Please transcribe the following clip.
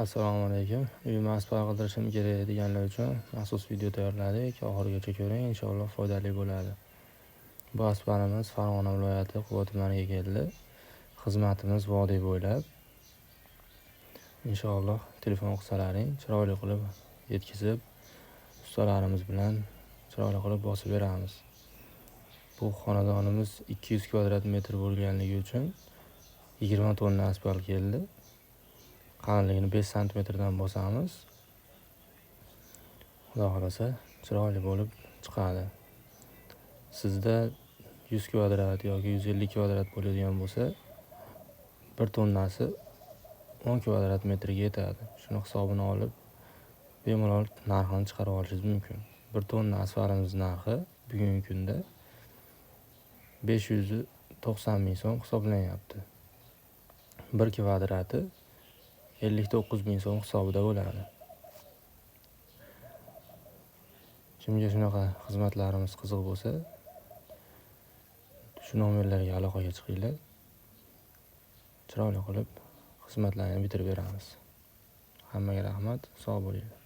Assalomu alaykum. Uyimni asfalt qildirishim kerak deganlar uchun maxsus video tayyorladik. Oxirigacha ko'ring, inshaalloh foydali bo'ladi. Bu asfaltimiz Farg'ona viloyati Quva tumaniga keldi. Xizmatimiz vodiy bo'ylab. Inshaalloh telefon qilsalaring, chiroyli qilib yetkazib, ustalarimiz bilan chiroyli qilib bosib beramiz. Bu xonadonimiz 200 kvadrat metr bo'lganligi uchun 20 tonna asfalt keldi. Qalinligini 5 santimetrdan bosamiz. Xudo xohlasa chiroyli bo'lib chiqadi. Sizda 100 kvadrat yoki 150 kvadrat bo'ladigan bo'lsa, 1 tonnasi 10 kvadrat metrga yetadi. Shuni hisobini olib, bemalol narxini chiqarib olishingiz mumkin. 1 tonna asfaltimiz narxi bugungi kunda 590 ming so'm hisoblanyapti. 1 kvadrati 59 ming so'm hisobida bo'ladi. Kimga shunaqa xizmatlarimiz qiziq bo'lsa, shu nomerlarga aloqaga chiqinglar. Chiroyli qilib xizmatlarni bitirib beramiz. Hammaga rahmat, sog' bo'linglar.